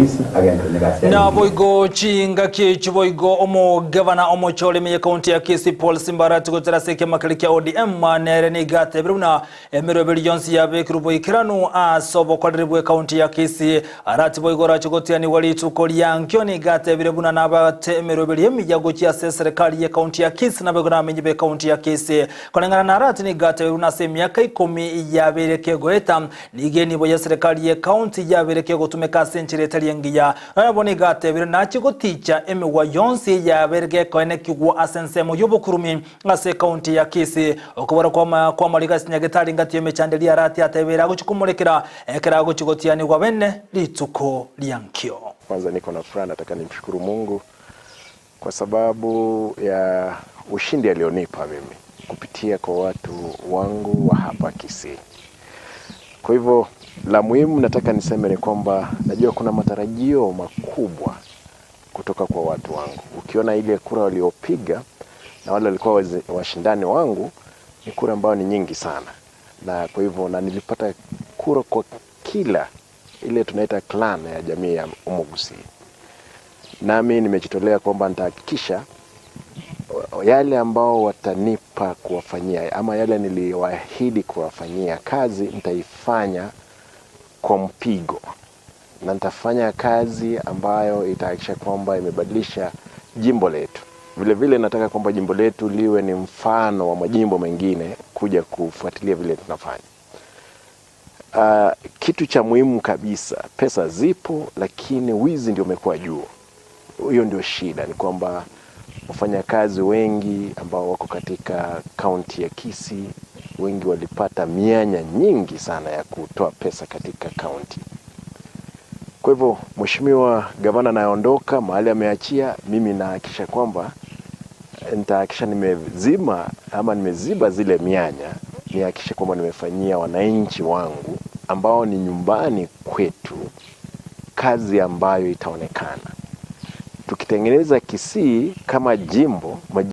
Obisi agente negasi. Naboigo chingaki chiboigo omogavana omochore meye kaunti ya Kisii Paul Simba Arati gotera ase ekiama kia ODM nere nigatebire buna emeroberi yonsi yabekirwe boikeranu ase obokoreri bwe kaunti ya Kisii. Arati boigo orache gotianigwa rituko riankio nigatebire buna nabate emeroberi emiya gochia ase serikali ye kaunti ya Kisii naboigo namenyi be kaunti ya Kisii. Koreng'ana na Arati nigatebire buna ase emiaka 10 yabere kegoeta nige nibo ya serikali ye kaunti yabere kegotumeka ase enchera etari engiya. Nabo nigatebire nachi goticha emigwa yonsi yaberge koenekigwa ase ensemo y'obokurumi ase kaunti ya Kisii. Okobora kwa mariga sinyagetari ngati emechanderi Arati atebera agochikumulekera ekera agochigotianigwa bene rituko lyankio. Kwanza niko na furaha, nataka nimshukuru Mungu kwa sababu ya ushindi alionipa mimi kupitia kwa watu wangu wa hapa Kisii. Kwa hivyo la muhimu nataka niseme ni kwamba najua kuna matarajio makubwa kutoka kwa watu wangu. Ukiona ile kura waliopiga na wale walikuwa washindani wangu ni kura ambayo ni nyingi sana. Na kwa hivyo na nilipata kura kwa kila ile tunaita clan ya jamii ya Omogusii. Nami nimejitolea kwamba nitahakikisha yale ambao watanipa kuwafanyia ama yale niliwaahidi kuwafanyia kazi nitaifanya kwa mpigo, na nitafanya kazi ambayo itahakikisha kwamba imebadilisha jimbo letu. Vile vile nataka kwamba jimbo letu liwe ni mfano wa majimbo mengine kuja kufuatilia vile tunafanya. Kitu cha muhimu kabisa, pesa zipo lakini wizi ndio umekuwa juu. Hiyo ndio shida, ni kwamba wafanyakazi wengi ambao wako katika kaunti ya Kisii wengi walipata mianya nyingi sana ya kutoa pesa katika kaunti. Kwa hivyo mheshimiwa gavana anayeondoka mahali ameachia, mimi nahakikisha kwamba nitahakikisha nimezima ama nimeziba zile mianya, nihakikishe kwamba nimefanyia wananchi wangu ambao ni nyumbani kwetu kazi ambayo itaonekana. Tukitengeneza Kisii kama jimbo